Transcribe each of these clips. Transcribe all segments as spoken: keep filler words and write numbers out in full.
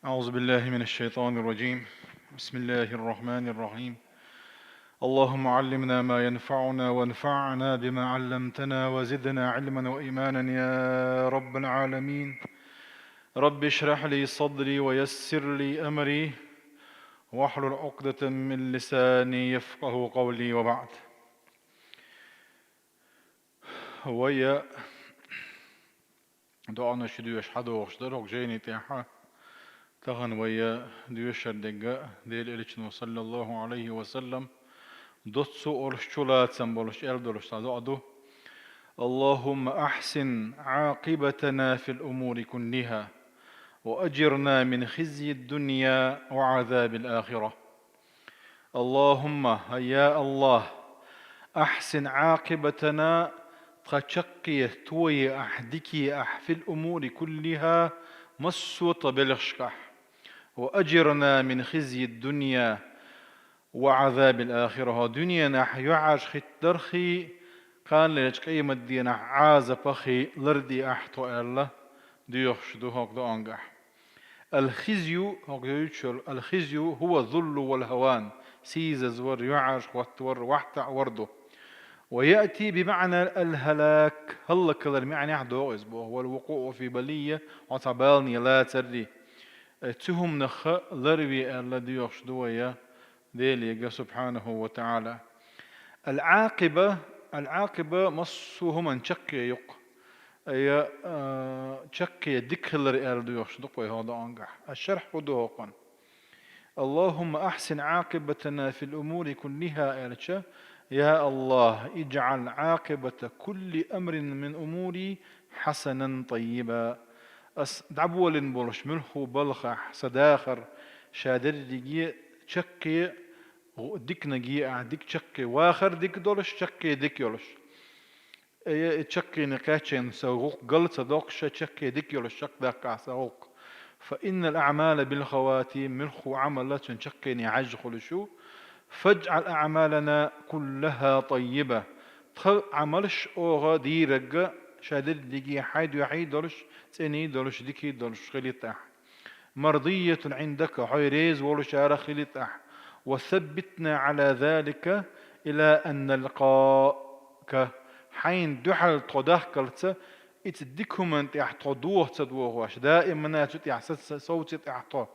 أعوذ بالله من الشيطان الرجيم. بسم الله الرحمن الرحيم. اللهم علمنا ما ينفعنا وانفعنا بما علمتنا وزدنا علما وإيمانا يا رب العالمين. رب اشرح لي صدري ويسر لي أمري واحلل عقدة من لساني يفقه قولي وبعد. Вай доӀанаш доьшуш хьадогӀуш дара хӀокху жайни тӀехь. Тахана вай доьшуш дерг Делан Элчано, саллаллаху Ӏалайхи ва саллам, доцца олуш, чулацам болуш, аьлла долуш цхьа доӀа ду: اللهم أحسن عاقبتنا في الأمور كلها وأجرنا من خزي الدنيا وعذاب الآخرة. اللهم، хӀай я АллахӀ, أحسن عاقبتنا, тхан чаккхе тое ахь, дика е ахь, في الأمور كلها, массо а тхан белхашкахь, وأجرنا من خزي الدنيا وعذاب الآخرة, хӀокху дуьненахь юьхьӀаьржа хӀиттархий, кханалерчу къематдийнахь Ӏазапахий ларде ахь тхо аьлла, доьхуш ду хӀокху доӀангахь. الخزي, хӀокху йолчу الخزي هو الذل والهوان, сийсазвар, юьхьӀаьржа хӀоттавар, вахьтаӀвар ду. ويأتي بمعنى الهلاك, хӀаллакьхилар маьӀнехь догӀу иза боху, والوقوع في بلية, хьо цхьа балане лацаррий. Э, цу хӀуманах ларве аьлла доьхуш ду вай Делега, субхьанаху ва таӀала. Ал-Ӏакъиба, ал-Ӏакъиба массо а хӀуманна чаккхе ю-кх. Ай, а, чаккхе дика хилар аьлла доьхуш ду-кх вай хӀокху доӀангахь. Аш-шархь хӀун ду хӀокхуьнан? اللهم أحسن عاقبتنا في الأمور كلها аьлча, я АллахӀ, اجعل عاقبة كل أمر من أموري حسنا طيبا. Ас дӀаболийна болуш муьлхха а балхахь сан дахар ша дерриге а чаккхе, гӀу-, диканиг е ахь, дика чаккхе, вахар дика долуш, чаккхе дика йолуш. Э, и чаккхене кхаьчна сан гӀуллакх гал ца доккхуш, ша чаккхе дика йолуш чекхдаккха ахь сан гӀуллакх. فإن الأعمال بالخواتيم, муьлхха а Ӏамал цуьнан чаккхене хьаьжжа хуьлуш ю. فاجعل أعمالنا كلها طيبة. Тхан Ӏамалш оха дийриг а ша дерриге а хьайн дуьхьий долуш, цӀений долуш, дикий долуш хилийта ахь. مرضية عندك, хьо реза волушарах хилийта ахь. وثبتنا على ذلك إلى أن نلقاك. Хьайна дуьхьал тхо дахкалца, и цу дика хӀуманна тӀехь тхо доха ца дохош, даимана цу тӀехь са-, са-, совцийта ахь тхо.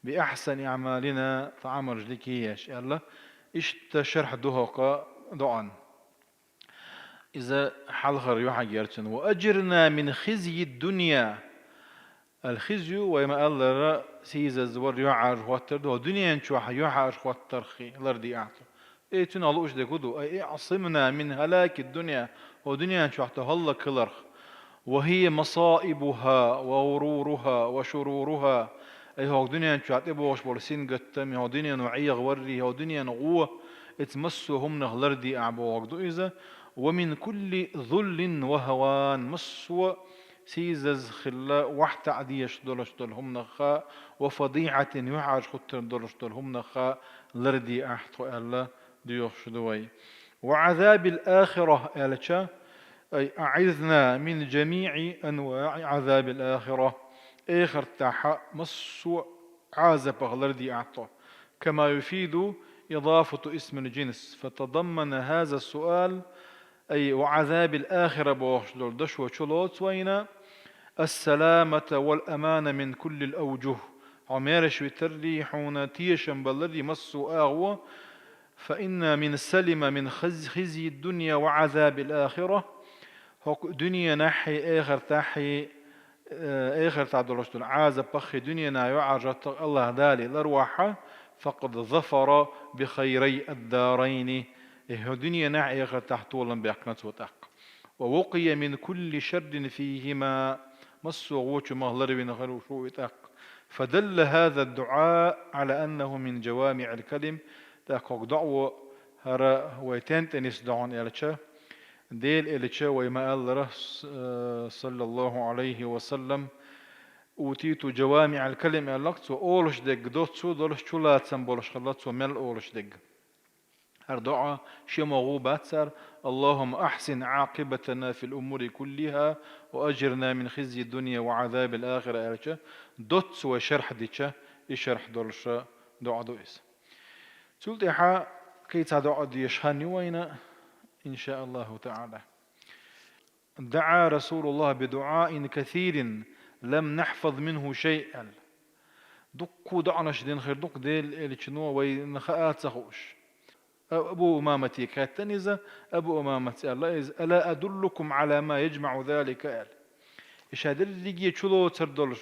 بأحسن أعمالنا, тхан Ӏамалш дика еш, аьлла, иштта шархь ду хӀокху доӀан. Иза хьалхара юьхьиг яра цуьнан. وأجرنا من خزي الدنيا. Ал-хизю, вай ма-аллара, сийсазвар, юьхьӀаьржа хӀоттар ду, хӀокху дуьнен чохь юьхьӀаьржа хӀоттархий ларде ахь тхо. Э, цуьнан лууш дерг хӀун ду? أي اعصمنا من هلاك الدنيا, хӀокху дуьнен чохь тхо хӀаллакьхиларх. وهي مصائبها وغرورها وشرورها. Ай, хӀокху дуьнен чохь тӀебогӀуш болу сингаттам, хӀокху дуьнено Ӏехаваррий, хӀокху дуьненан гӀо, иза массо а хӀуманах ларде ахь бохург ду иза. ومن كل ذل وهوان, массо а сийсаза хилла, вахьтаӀ дезаш долуш долу хӀуманах а, وفضيحة, юьхьӀаьржа хӀуттар долуш долу хӀуманах а ларде ахь тхо аьлла, доьхуш ду вай. وعذاب الآخرة аьлча, أي أعذنا من جميع أنواع عذاب الآخرة. Эхартахь массо а Ӏазапах ларде ахь тхо. كما يفيد إضافة اسم الجنس، فتضمن هذا السؤال، أي وعذاب الآخرة бохуш долу дашо чулоцу вайна, السلامة والأمان من كل الأوجه. Хьо мераш витаррий, хьуна тешам баларрий массо а агӀо, فإن من سلم من خز-، خزي الدنيا وعذاب الآخرة. ХӀокху дуьненахьий, эхартахьий, э, эхартахь долуш долу Ӏазапаххий, дуьненахь юьхьӀаьржа хӀоттарх АллахӀ Дала ларвахь, فقد ظفر بخيري الدارين. Э, хӀокху дуьненахь, эхартахь толам баьккхина цо тӀаккха. ووقي من كل شر فيهما. Массо а гӀочу мах ларвина хир ву шу и тӀаккха. فدل هذا الدعاء على أنه من جوامع الكلم. ТӀаккха хӀокху доӀо хӀара вай тен тӀе нисдо хьуна аьлча, Делан Элча вай ма-аллара, с-, э, саллаллаху Ӏалайхи ва саллам, أوتيت جوامع الكلم аьлла-кх цо, олуш дерг доцца а долуш, чулацам болуш хилла цо мел олуш дерг. ХӀара доӀа шен могӀа бац цар: «اللهم أحسن عاقبتنا في الأمور كلها وأجرنا من خزي الدنيا وعذاب الآخرة», аьлча, доцца вай шархь дича, и шархь долуша доӀа ду иза. Цул тӀаьхьа кхин цхьа доӀа дезаш хан ю вайна, إن شاء الله تعالى. «دعا رسول الله بدعاء كثير لم نحفظ منه شيئا». Дуккха доӀанаш дина хир ду-кх Делан Элчано, вайна хаа а ца хууш. Абу Умамате хаьттина иза, Абу Умамас аьлла иза: «ألا أدلكم على ما يجمع ذلك؟» аьлла. И ша дерриге чулоцур долуш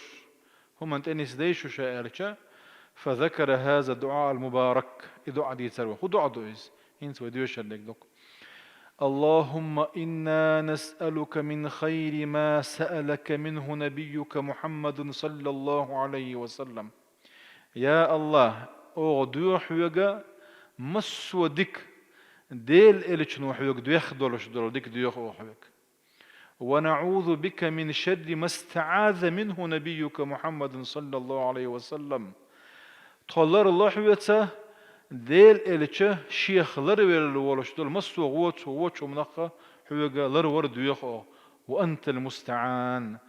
хӀуманна тӀенисдой шу ша аьлча, «فذكر هذا الدعاء المبارك». И доӀа дийцар вай. ХӀун доӀа ду иза? ХӀинца вай доьшур дерг ду-кх. «اللهم إنا نسألك من خير ما سألك منه نبيك محمد صلى الله عليه وسلم». Я АллахӀ, оха доьху хьоьга массо а дика, Делан Элчано хьоьга доьхна долуш долу дика доьху оха хьоьга. «ونعوذ بك من شر ما استعاذ منه نبيك محمد صلى الله عليه وسلم». Тхо ларло хьоьца, Делан Элча шех ларвелла волуш долу массо а вочу, вочу хӀуманах хьоьга ларвар доьху оха. «وأنت المستعان».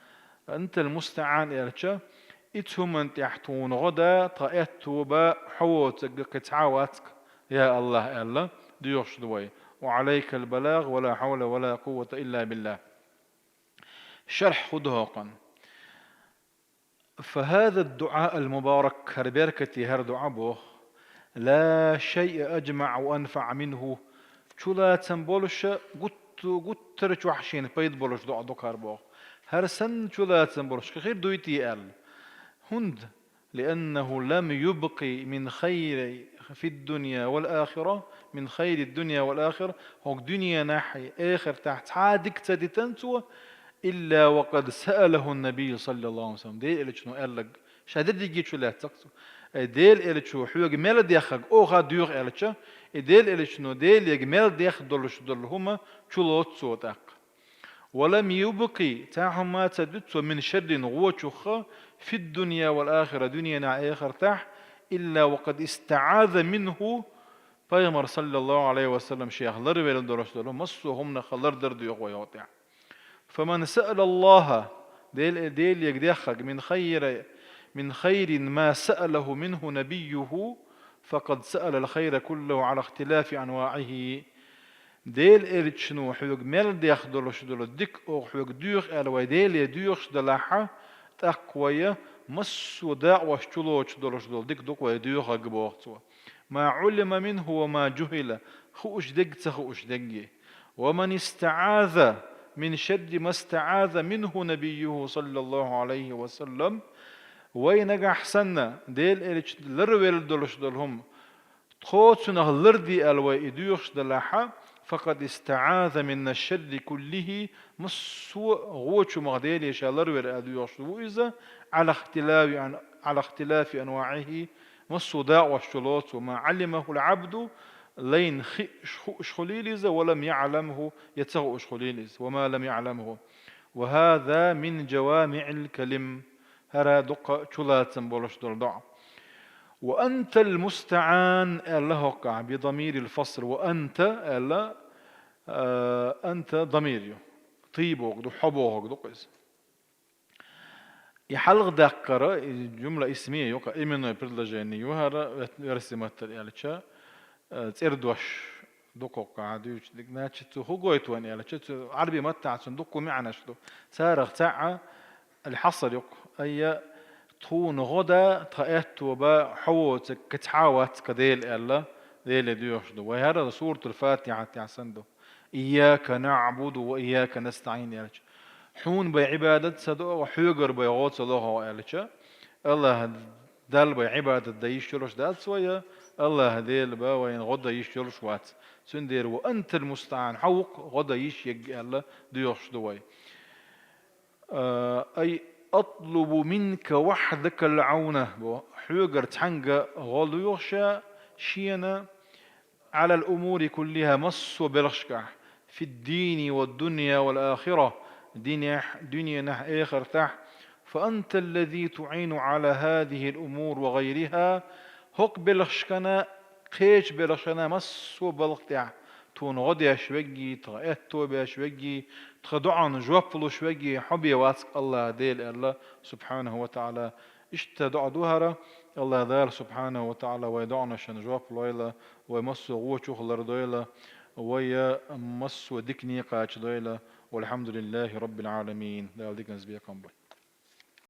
«أنت المستعان» аьлча, и цу хӀуманна тӀехь тхуна гӀо дан, тхан аьтто бан хьо воцург кхин цхьа а вац-кх, я АллахӀ, аьлла, доьхуш ду вай. «وعليك البلاغ ولا حول ولا قوة إلا بالله». Шархь хӀун ду хӀокхуьнан? «فهذا الدعاء المبارك», хӀара беркате хӀара доӀа боху, «لا شيء أجمع وأنفع منه». Чулацам болуша гутту-, гуттара чохь шена пайда болуш доӀа ду-кх хӀара боху. ХӀара санна чулацам болуш кхин хир дуй те аьлла. ХӀунда? «لأنه لم يبق من خير في الدنيا والآخرة، من خير الدنيا والآخرة», хӀокху дуьненахь, эхартахь цхьа а дика ца дитина цо, «إلا وقد سأله النبي صلى الله عليه وسلم». Делан Элчано аьлларг ша дерриге чулаьцна-кх цо. Ай, Делан Элчано хьоьга мел дехнарг оха доьху аьлча, и Делан Элчано Делега мел дехна долуш долу хӀума чулоцу цо тӀаккха. «ولم يبق», цхьа хӀума а ца дуьту цо, «من شر», вочух, «في الدنيا والآخرة», дуьненахь, эхартахь, «إلا وقد استعاذ منه», пайхамар, саллаллаху Ӏалайхи ва саллам, шех ларвелла долуш долу массо а хӀуманах лардар доьху вай хӀокху тӀехь. «فمن سأل الله», Дел-, Делега дехнарг, «من خير، من خير ما سأله منه نبيه، فقد سأل الخير كله على اختلاف أنواعه». Делан Элчано хьоьга мел дехна долуш долу дика оха хьоьга доьху аьлла вай Деле доьхуш делахь, тӀаккха вай массо а дакъош чулоцуш долуш долу дика ду-кх вай доьхнарг, боху цо. «ما علم منه وما جهل», хууш дерг а, ца хууш дерг а. «ومن استعاذ من شر ما استعاذ منه نبيه صلى الله عليه وسلم». Вай нагахь санна Делан Элча ларвелла долуш долу хӀума, тхо цунах ларде аьлла вай и доьхуш делахь, «فقد استعاذ من الشر كله», массо а гӀочу хӀумах Деле ша ларвелла аьлла доьхуш ву иза, «على اختلاف، على اختلاف أنواعه», массо а дакъош чулоцу, «ما علمه العبد», лайна хи-, хууш хуьлийла иза, «ولم يعلمه», я ца хууш хуьлийла иза, «وما لم يعلمه». «وهذا من جوامع الكلم». ХӀара дуккха чулацам болуш долу доӀа. «وأنت المستعان», аьлла хӀокхахь, «بضمير الفصل». «وأنت», аьлла, а, «أنت» дамир ю. «تي» бохург ду, «хьо» бохург ду-кх иза. И хьалха даккхара, и жумла исмия ю-кх, именное предложение ю хӀара, вет-, версий маттара аьлча, а, цӀера дош ду-кх хӀокхахь дуьйцуш дерг. Значит, цо хӀун гойту вайна аьлча, цу Ӏарбий маттахь цуьнан дуккха маьӀнаш ду. Царах цхьаъ الحصر ю-кх. Айя, тхуна гӀо дан, тхан аьтто бан хьо воцург кхин цхьа а вац-кх Дела аьлла, Деле доьхуш ду. Вай хӀара Суратул-Фатихьа тӀехь санна ду. «إياك نعبد وإياك نستعين» аьлча. Хьуна бен Ӏибадат ца до, хьоьгара бен гӀо ца ло хьо аьлча, АллахӀ Далла бен Ӏибадат дан йиш йолуш дац вай, АллахӀ Дела бен вайна гӀо дан йиш йолуш вац. Цундела «وأنت المستعان», хьо ву-кх гӀо дан йиш ерг аьлла доьхуш ду вай. А, «أي أطلب منك وحدك العون», бо, хьоьгара цхьаьнга гӀо лоьхуш шена, «على الأمور كلها», массо а белхашкахь, «في الدين والدنيا والآخرة», динехь, дуьненахь, эхартахь, «فأنت الذي تعين على هذه الأمور وغيرها», хӀокху белхашкана кхечу белхан массо а балха тӀехь тхуна гӀо деш вегги, тхан аьтто беш вегги, тхан доӀанна жоп луш вегги хьо бен вац АллахӀ Дела аьлла, субхьанаху ва таӀала. Иштта доӀа ду хӀара, АллахӀ Дала субхьанаху ва таӀала вай доӀанашна жоп лойла, вай массо а гӀочух лардойла, вай массо а дикане кхачадойла. Валхьамдулиллахи раббил Ӏаламин. Дала диканца бекхам бойла.